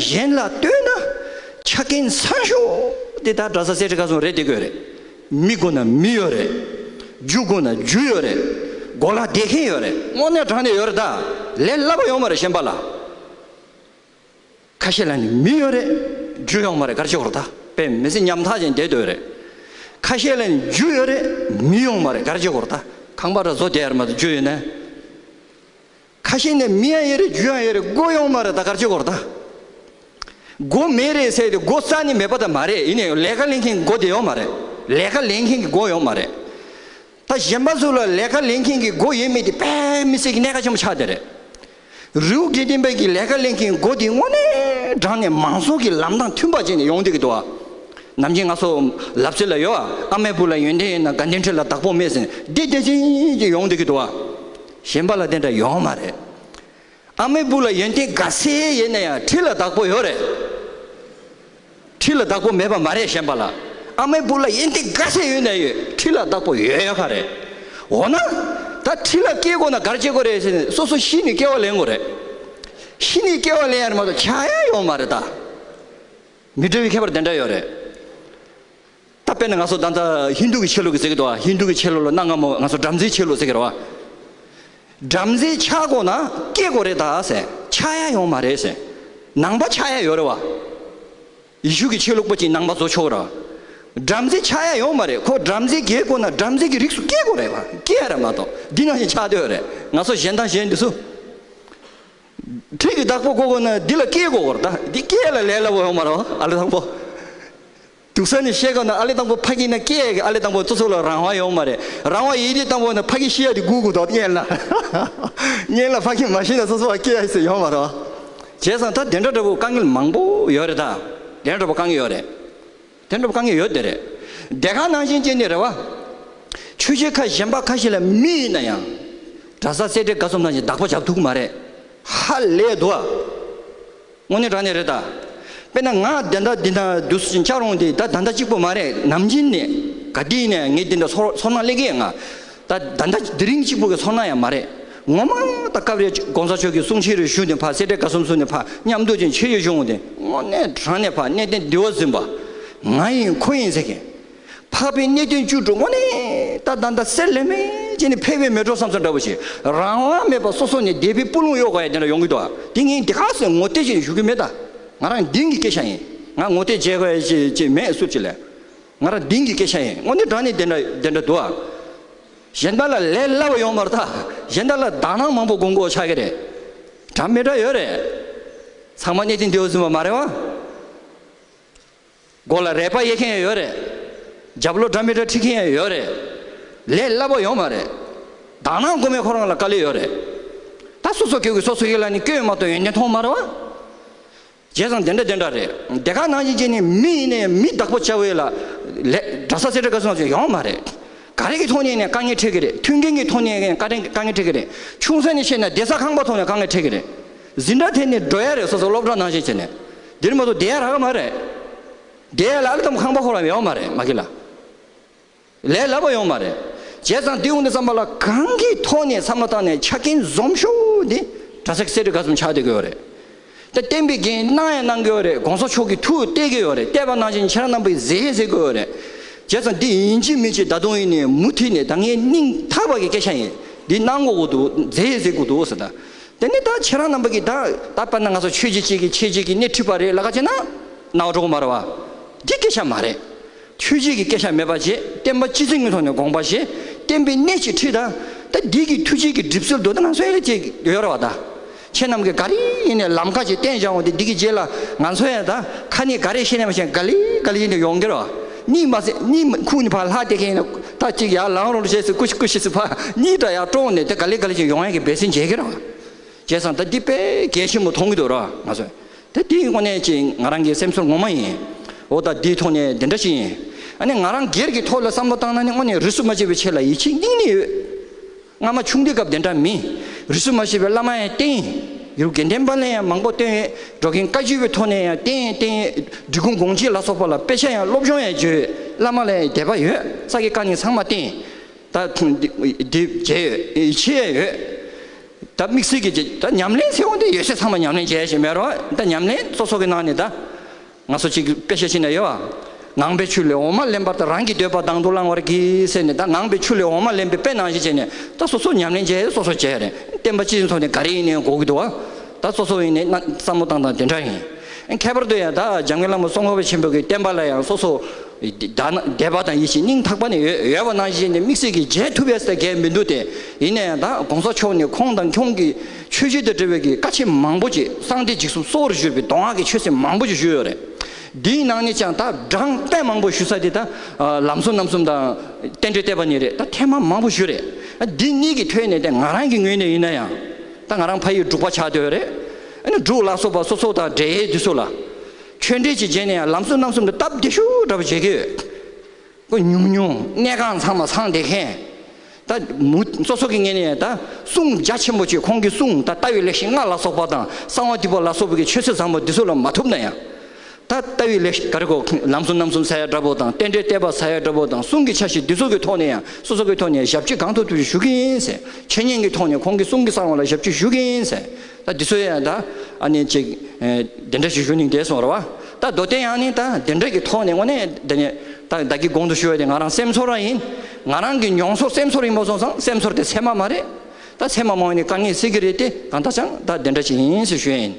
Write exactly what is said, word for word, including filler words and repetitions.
གཞན་ལ་ལྟོས་ན་ཆ་རྐྱེན་ཚང་ཤོས་དེ་ད་གྲྭ་ས་སེ་འབྲས་དགའ་གསུམ་རེད་བསྡད་ཀྱི་ཡོད་རེད། མི་དགོས་ན་མི་ཡོད་རེད། རྒྱུ་དགོས་ན་རྒྱུ་ཡོད་རེད། གོ་ལ་བསྡད་མཁན་ཡོད་རེད། དངོས་གནས་དྲང་གནས་ཡོད་རེད་ད། ལས་སླ་པོ་ཡོད་མ་རེད་གཞན་པ་ལ། ཁ་ཤས་ལ་ནི་མི་ཡོད་རེད། རྒྱུ་ཡོད་མ་རེད། ག་རེ་བྱེད་དགོས་རེད་ད། དཔེ་མི་སྲིད་ཉམ་ཐག་ཅན་བསྡད་སྡོད་རེད། ཁ་ཤས་ལ་ནི་རྒྱུ་ཡོད་རེད། མི་ཡོད་མ་རེད། ག་རེ་བྱེད་དགོས་རེད་ད། ཁང་པ་ར་བཟོ་བསྡད་ཡ་རེད་མ་གཏོགས་རྒྱུ་ཡོད་ན། ཁ་ཤས་ནས་མི་ཡང་ཡོད་རེད། རྒྱུ་ཡང་ཡོད་རེད། སྒོ་ཡོད་མ་རེད་ད། ག་རེ་བྱེད་དགོས་རེད་ད། སྒོ་མེད་རེད་ཟེར་ཏེ་སྒོ་རྩ་ནས་མེད་པ་ད་མ་རེད། ཡིན་ནའི་ལས་ཀ་ལེན་མཁན་གྱི་སྒོ་དེ་ཡོད་མ་རེད། ལས་ཀ་ལེན་མཁན་གྱི་སྒོ་ཡོད་མ་རེད། ད་གཞན་པ་ཚོ་ལ་ལས་ཀ་ལེན་མཁན་གྱི་སྒོ་ཡོད་མེད་དེ་དཔེ་མི་སྲིད་ཀྱི་གནད་འགག་ཆེན་པོ་ཆགས་བསྡད་རེད། རི་བོ་དགེ་ལྡན་པའི་གི་ལས་ཀ་ལེན་མཁན་སྒོ་དེ་དངོས་གནས་དྲང་གནས་མང་ཚོགས་ཀྱི་ལམ་དང་མཐུན་པ་བྱས་ནས་ཡོང་བསྡད་ཀྱི་འདུག་བ། ནམ་རྒྱུན་ང་ཚོ་ལབ་ཚུལ་ལ་ཡོད་བ། ཨ་མའི་བུ་ལ་ཡོན་ཏན་ཡོད་ན་དགའ་ལྡན་ཁྲི་ལ་བདག་པོ་མེད་ཟེར་ནས་འདི་དེ་བཞིན་གྱི་ཡོང་བསྡད་ཀྱི་འདུག་བ། གཞན་པ་ལ་དེ་འདྲ་ཡོང་མ་རེད། ཨ་མའི་བུ་ལ་ཡོན་ཏན་ག་ཚད་ཡོད་ན་ཡང་ཁྲི་ལ་བདག་པོ་ཡོད་རེད། ཁྲི་ལ་བདག་པོ་མེད་པ་མ་རེད། གཞན་པ་ལ། ཨ་མའི་བུ་ལ་ཡོན་ཏན་ག་ཚད་ཡོད་ན་ཡོད། ཁྲི་ལ་བདག་པོ་ཡོད་ཡོད་ཁ་རེད། འོ་ན། ད་ཁྲི་ལ་སྐྱེལ་དགོས་ན་ག་རེ་བྱེད་དགོས་རེད་ཟེར་ནས་སོ་སོ་ཤི་ནས་སྐྱེ་བ་ལེན་དགོས་རེད། ཤི་ནས་སྐྱེ་བ་ལེན་ཡ་རེད་མ་གཏོགས་ཆགས་ཡ་ཡོད་མ་རེད་ད། མི་འདྲ་བའི་ཁྱད་པར་དེ་འདྲ་ཡོད་རེད། ད་དཔེར་ན་ང་ཚོ་ད་ལྟ་ཧིན་རྡུ་གི་ཆོས་ལུགས་ཀྱི་ཟེར་གྱི་འདུག་བ། ཧིན་རྡུ་གི་ཆོས་ལུགས་ལ་གནའ་སྔ་མོ་ང་ཚོ་བྲམ་ཟེའི་ཆོས་ལུགས་ཟེར་གྱི་རེད་བ། བྲམ་ཟེ་ཆགས་དགོས་ན་སྐྱེ་དགོས་རེད་ད་ཟེར། ཆགས་ཡ་ཡོད་མ་རེད་ཟེར། ནང་པ་ཆགས་ཡ་ཡོད་རེད་བ། ཡེ་ཤུ་གི་ཆོས་ལུགས་པ་ཅིག་ནང་པ་བཟོ་ཆོག་ར། བྲམ་ཟེ་ཆགས་ཡ་ཡོད་མ་རེད། ཁོ་བྲམ་ཟེ་རྒྱལ་དགོས་ན་བྲམ་ཟེ་གི་རིགས་སུ་སྐྱེ་དགོས་རེད་བ། སྐྱེ་ཡ་རེད་མ་གཏོགས་འདི་ནང་བཞིན་ཆགས་སྡོད་རེད། ང་ཚོ་གཞན་དང་གཞན་འདི་ཚོ། ཁྲི་གི་བདག་པོ་དགོས་དགོས་ན་འདི་ལ་སྐྱེ་དགོས་རེད་ད། འདི་སྐྱེ་ཡ་ལ་ལས་སླ་པོ་ཡོད་མ་རེད་བ། ཨ་ལེ་དང་པོ། དུག་ས་ནས་བཤད་དགོས་ན་ཨ་ལེ་དང་པོ་ཕ་གི་ན་སྐྱེ་ཡ་གི་ཨ་ལེ་དང་པོ་སོ་སོ་ལ་རང་དབང་ཡོད་མ་རེད། རང་དབང་ཡོད་དུས་དང་པོ་ན་ཕ་གི་ཤི་ཡ་དེ་སྒུག་དགོས་དོགས་སྔོན་ལ། སྔོན་ལ་ཕ་གི་མ་ཤི་ན་སོ་སོ་བ་སྐྱེ་ཡ་ཟེར་ཡོད་མ་རེད། བྱས་ཙང་ད་དེ་འདྲ་འདྲ་པོ་དཀའ་ངལ་མང་པོ་ཡོད་རེད་ད། དེ་འདྲ་འདྲ་པོ་དཀའ་ངལ་ཡོད་རེད། དེ་འདྲ་པོ་དཀའ་ངལ་ཡོད་དེ་རེད། དེ་ག་ནང་བཞིན་བྱས་ནས་རེད་བ། ཆོས་བྱེད་ཁག་གཞན་པ་ཁ་ཤས་ལ་མི་ཡིན་ན་ཡང་། གྲྭ་ས་སེ་འབྲས་དགའ་གསུམ་ནང་བཞིན་བདག་པོ་རྒྱབ་ཐུབ་ཀྱི་མ་རེད། ཧ་ལས་འདུག་ཨ། དངོས་གནས་དྲང་གནས་རེད་ད། དཔེར་ན་ང་དེ་འདྲ་འདི་འདྲ་འདུག་སེ་བཅར་འོང་དུས་ད་ད་ལྟ་གཅིག་པོ་མ་རེད། ནམ་རྒྱུན་ནས་ག་དུས་ནས་ངས་འདི་འདྲ་ཚོར་ཚོར་སྣང་སླེབས་ཀྱི་ཡོད། ང་ད་ད་ལྟ་དེ་རིང་གཅིག་པོ་གི་ཚོར་སྣང་ཡང་མ་རེད། ངོ་མ་ད་སྐབས་རེ་གོང་ས་མཆོག་གི་གསུང་ཆོས་རེ་ཞུ་ནས་ཕར་སེ་འབྲས་དགའ་གསུམ་ཚུགས་ནས་ཕར་མཉམ་དུ་ཅིག་ཆོས་ཡོད་བྱུང་དུས་དངོས་གནས་དྲང་གནས་ཕར་གནས་བརྟན་འདི་བ་ཟིན་པ། ང་ཡིན་ཁོ་ཡིན་ཟེར་མཁན། འཕགས་པའི་གནས་བརྟན་བཅུ་དྲུག་དངོས་གནས་ད་ད་ད་གསེར་ལས་མེད་ཅེས་ནི་ཕལ་པའི་མེ་ཏོག་བསམ་ས་འདྲ་བོ་ཞིག་རང་དབང་མེད་པ་སོ་སོ་ནས་སྡེ་པའི་སྤུ་ལོང་གཡོག་དགོས་ཡ་དེ་འདྲ་ཡོང་གི་འདུག་ཨ། དེ་ངས་འདི་ག་ཟེར་ངོ་དེབ་ཅིག་ཞུ་གི་མེད་ད། ང་རང་གདེང་གི་སྐད་ཆ་ཡིན། ང་ངོ་དེབ་བརྗེ་དགོས་ཡ་ཅིག་ཅིག་མེད་ཟུར་ཅིག་ལས། ང་རང་གདེང་གི་སྐད་ཆ་ཡིན། དངོས་གནས་དྲང་གནས་དེ་འདྲ་དེ་འདྲ་འདུག་ཨ། གཞན་དག་ལ་ལས་སླ་བ་ཡོང་མ་རེད་ད། གཞན་དག་ལ་དག་སྣང་མང་པོ་སྒོམ་དགོས་ཆགས་ཀྱི་རེད། འདྲ་མི་འདྲ་ཡོད་རེད། ཚང་མ་གནས་བརྟན་འདི་བ་ཟིན་པ་མ་རེད་བ། མགོ་ལ་རལ་པ་གཡས་མཁན་ཡང་ཡོད་རེད། རྒྱབ་ལོགས་འདྲ་མི་འདྲ་ཁྲིད་མཁན་ཡང་ཡོད་རེད། ལས་སླ་པོ་ཡོད་མ་རེད། དག་སྣང་སྒོམ་མཁན་ཁོ་རང་ལ་དཀའ་ལས་ཡོད་རེད། ད་སོ་སོ་སྐྱོ་གི་སོ་སོ་ཡིད་ལ་ནི་སྐྱོ་ཡོད་མ་གཏོགས་ཡོན་ཏན་མཐོང་མ་རེད་བ། བྱས་ཙང་དེ་འདྲ་དེ་འདྲ་རེད། དེ་ག་ནང་བཞིན་བྱས་ནས་མི་ཡིན་ནའི་མི་བདག་པོ་བྱ་བའི་ལ། ལས་གྲྭ་ས་སེ་འབྲས་དགའ་གསུམ་ཡོང་མ་རེད། ག་རེ་གི་ཐོག་ནས་ནས་དཀའ་ངལ་འཕྲད་ཀྱི་རེད། མཐུན་རྐྱེན་གྱི་ཐོག་ནས་ནས་དཀའ་དཀའ་ངལ་འཕྲད་ཀྱི་རེད། ཆུང་ས་ནས་བཤད་ན་བསྡད་ས་ཁང་པ་ཐོག་ནས་དཀའ་ངལ་འཕྲད་ཀྱི་རེད། འཛིན་གྲྭ་ཐོན་ནས་འགྲོ་ཡ་རེད། སོ་སོ་སློབ་གྲྭ་ནང་བཞིན་བྱས་ནས། འདིར་མ་གཏོགས་བསྡད་ཡ་རག་གི་མ་རེད། བསྡད་ཡ་ལ་ཨ་ལེ་དང་ཁང་པ་ཁོ་རང་ཡོད་མ་རེད་མ་གི་ལ། ལས་སླ་པོ་ཡོད་མ་རེད། བྱས་ཙང་འདི་འོང་དུས་ཙམ་པ་ལ་གང་གི་ཐོག་ནས་བསམ་བློ་བཏང་ནས་ཆ་རྐྱེན་འཛོམས་ཤོས་འདི་གྲྭ་ས་སེ་འབྲས་དགའ་གསུམ་ཆགས་བསྡད་ཀྱི་ཡོད་རེད། ད་བསྟན་པའི་འགན་གནང་ཡང་གནང་གི་ཡོད་རེད། གོང་ས་མཆོག་གི་ཐུགས་གཏད་ཀྱི་ཡོད་རེད། གཏད་པ་ནང་བཞིན་ཁྱེད་རང་རྣམ་པས་མཛད་མཛད་དགོས་ཡོད་རེད། བྱས་ཙང་འདི་ཡིན་གཅིག་མིན་གཅིག་ད་དུང་ཡིན་ནས་མུ་མཐུད་ནས་ད་ངས་སྙིང་ཐག་པ་གི་སྐད་ཆ་ཡིན། འདི་གནང་དགོས་ཀྱི་འདུག་མཛད་མཛད་དགོས་འདུག་ཟེར། ད་དེ་ནི་ད་ཁྱེད་རང་རྣམ་པ་གིས་ད་ད་དཔེར་ན་ང་ཚོ་ཆོས་བརྒྱུད་གཅིག་གི་ཆོས་བརྒྱུད་ཀྱི་སྣེ་ཁྲིད་པ་རེད་ལབ་ཀ་བྱས་ན་རྣ་བ་འགྲོ་གི་མ་རེད་བ། འདི་སྐད་ཆ་མ་རེད། ཆོས་བརྒྱུད་ཀྱི་སྐད་ཆ་མེད་པ་བྱས། བསྟན་པ་སྤྱི་བཙུགས་ཀྱི་ཐོག་ནས་དགོངས་པ་བཞེས། བསྟན་པའི་གནས་ཅིག་ཁྲིད་དང་། ད་འདི་གི་ཐུགས་རྗེ་གི་གྲིབ་བསིལ་དུ་ད་ང་ཚོ་ཡང་ཅིག་ཡོད་རེད་བ་ད། ཁྱེད་རྣམས་ཀྱིས་ག་རེ་ཡིན་ནས་ལམ་ཁ་ཅིག་བསྟན་བཞག་འོང་དུས་འདི་གི་རྗེས་ལ་ང་ཚོ་ཡང་ད་ཁ་ནས་ག་རེ་བཤད་ནས་མ་བཤད་ག་ལེ་ག་ལེ་ཡིན་ནས་ཡོང་གི་རེད་བ། གཉིད་མ་སད་གཉིད་ཁུག་ནས་ཕར་ལྷག་བསྡད་མཁན་ཡིན་ན་ད་ཅིག་ཡར་ལངས་རོགས་བྱས་ཟེར་ཀུ་ཤི་ཀུ་ཤི་ཟེར་ཕར་གཉིད་འདྲ་ཡར་དཀྲོགས་ནས་དེ་ག་ལེ་ག་ལེ་ཅིག་ཡོང་ཡ་གི་འབད་བརྩོན་བྱེད་ཀྱི་རེད་བ། བྱས་ཙང་ད་འདི་དཔེ་གལ་ཆེན་པོ་མཐོང་གི་འདུག་ར་ང་ཚོས། ད་འདི་དངོས་གནས་ཅིག་ང་རང་གི་སེམས་ཚོར་ངོ་མ་ཡིན། འོ་ད་འདིའི་ཐོག་ནས་འདི་འདྲ་ཞིག་ཡིན། ཨ་ནི་ང་རང་སྒེར་གྱི་ཐོག་ལ་བསམ་བློ་བཏང་ན་ནི་དངོས་གནས་རིས་སུ་མ་ཆད་པའི་ཆེད་ལ་ཡིད་ཆེས་སྙིང་ནས་ཡོད། སྔ་མ་ཆུང་དུས་སྐབས་དེ་འདྲ་མིན། རིས་སུ་མ་ཆད་པའི་བླ་མ་ཡང་བསྟེན་ཡིན། ཡུལ་དགེ་ལྡན་པ་ལ་ཡང་མང་པོ་བསྟེན་ཡོད། འགྲོ་མགོན་བཀའ་བརྒྱུད་པའི་ཐོག་ནས་ཡང་བསྟེན་བསྟེན་ཡོད། འབྲི་གུང་དགོངས་གཅིག་ལ་སོགས་པ་ལ་དཔེ་ཆ་ཡང་སློབ་སྦྱོང་ཡང་བརྒྱབ་ཡོད། བླ་མ་ལ་ཡང་དད་པ་ཡོད། ས་དགེ་བཀའ་རྙིང་ཚང་མ་བསྟེན། ད་འདི་འདི་བྱས་ཡོད། ཡིད་ཆེས་ཡོད། ད་དམིགས་བསལ་གྱི་ད་ཉམས་ལེན་ཟེར་བ་འདི་ཡོད་ཚད་ཚང་མ་ཉམས་ལེན་བྱས་ཞེས་མེད་རོགས། ད་ཉམས་ལེན་སོ་སོ་གི་ནང་ནས་ད་ང་ཚོ་གཅིག་དཔེ་ཆ་ཅིག་ན་ཡོད་བ། ངང་པའི་ཆོས་ལས་འོ་མ་ལེན་པར་ད། རང་གི་འདོད་པ་དང་དུ་བླང་བར་གྱིས་ཟེར་ནས། ད་ངང་པའི་ཆོས་ལས་འོ་མ་ལེན་པའི་དཔེ་ནང་བཞིན་བྱས་ནས་ད་སོ་སོ་ཉམས་ལེན་བྱས། སོ་སོ་བྱས་རེད། བསྟན་པ་སྤྱི་ཚོགས་ནས་ག་རེ་ཡིན་ནའི་དགོས་ཀྱི་འདུག་བ། ད་སོ་སོ་ཡིན་ནའི་ན་བསམ་བློ་བཏང་སྟངས་དེ་འདྲ་ཡིན། ཁྱད་པར་དུ་ཡང་ད་འཇམ་མགོན་བླ་མ་ཙོང་ཁ་པ་ཆེན་པོ་གི་བསྟན་པ་ལ་ཡང་སོ་སོ་དད་པ་དང་ཡིད་ཆེས་སྙིང་ཐག་པ་ནས་ཡོད་ཡོད་པ་ནང་བཞིན་ནས་དམིགས་བསལ་གྱིས་བྱེད་ཐུབ་ཡས་ཟེར་གལ་མི་འདུག་སྟེ། ཡིན་ན་ཡང་ད་གོང་ས་མཆོག་ནས་ཁོང་དང་ཁོང་གི་ཆོས་བརྒྱུད་དང་འབྲེལ་བའི་གི་བཀའ་ཆེམས་མང་པོ་ཅིག། གསང་བདེ་འཇིགས་གསུམ་སྲོག་ལ་བཞུར་བའི་གདོང་ལྔ་གི་ཆོས་སྲིད་མང་པོ་ཅིག་ཞུས་ཡོད་རེད། འདིའི་ནང་ནས་ཀྱང་ད་གྲངས་དཔེ་མང་པོ་ཞུ་ས་དེ་ད་ལམ་གསུམ་རྣམ་གསུམ་དང་རྟེན་འབྲེལ་བསྟོད་པ་གཉིས་རེད། ད་ཐེངས་མ་མང་པོ་ཞུས་རེད། འདི་གཉིས་ཀྱི་ཐོག་ནས་ད་ང་རང་གི་ངོས་ནས་ཡིན་ན་ཡང་། ད་ང་རང་ཕ་ཡུལ་འབྲུག་པ་ཆགས་བསྡད་ཡོད་རེད། ཨ་ནི་འབྲུག་ལ་སོགས་པ་སོ་སོ་དང་འབྲེལ་ཡས་འདི་ཚོ་ལ། ཆོས་འབྲེལ་ཅིག་བྱས་ནས་ཡང་ལམ་གསུམ་རྣམ་གསུམ་དུ་སྟབས་བདེ་ཤོས་འདྲ་པོ་བྱེད་ཀྱི་ཡོད། ཁོ་ཉུང་ཉུང་གནས་ཁང་ཚང་མ་ཚང་བསྡད་མཁན། ད་མུ་སོ་སོ་གི་ངོས་ནས་ད་གསུང་རྒྱ་ཆེན་པོ་ཅིག། ཁོང་གི་གསུང་ད་ལྟ་བའི་ལེགས་བཤད་ལྔ་ལ་སོགས་པ་དང་གསང་བ་འདུས་པ་ལ་སོགས་པ་གི་ཆོས་ཚུལ་བཟང་པོ་འདི་ཚོ་ལ་མ་ཐུབ་ན་ཡང་། ད་ལྟ་བའི་ལེགས་བཤད་ག་རེ་གོ་ལམ་གསུམ་རྣམ་གསུམ་ཟེར་ཡ་འདྲ་པོ་དང་། རྟེན་འབྲེལ་བསྟོད་པ་ཟེར་ཡ་འདྲ་པོ་དང་། གསུང་གི་ཆ་ཤས་འདི་ཚོ་གི་ཐོག་ནས་ཡང་སོ་སོ་གི་ཐོག་ནས་ཞབས་ཕྱི་གང་ཐུབ་ཐུབ་ཅིག་ཞུ་གི་ཡིན་ཟེར། འཆད་ཉན་གྱི་ཐོག་ནས་ཁོང་གི་གསུང་གི་གསང་བ་ལ་ཞབས་ཕྱི་ཞུ་གི་ཡིན་ཟེར། ད་འདི་ཚོ་ཡང་ད་ཨ་ནི་ཅིག་ཨེ་དེ་འདྲ་ཞིག་ཞུ་ནི་དེ་སོང་ར་བ། ད་མདོ་སྡེ་ཡང་ནི་ད་དེ་འདྲ་གི་ཐོག་ནས་དངོས་གནས་དེ་ནས་ད་བདག་གིས་གོང་དུ་ཞུ་བ་དེ་ང་རང་སེམས་ཚོར་རང་ཡིན། ང་རང་གི་མྱོང་ཚོར་སེམས་ཚོར་ཡིན་པ་སོང་ཙང་། སེམས་ཚོར་དེ་ཚད་མ་མ་རེད། ད་ཚད་མ་མ་ཡིན་ནི་དཀའ་ངལ་སེལ་གྱི་རེད་དེ། གང་ལྟར་ཀྱང་ད་དེ་འདྲ་ཞིག་ཡིན་ཟེར་ཞུ་ཡ་ཡིན།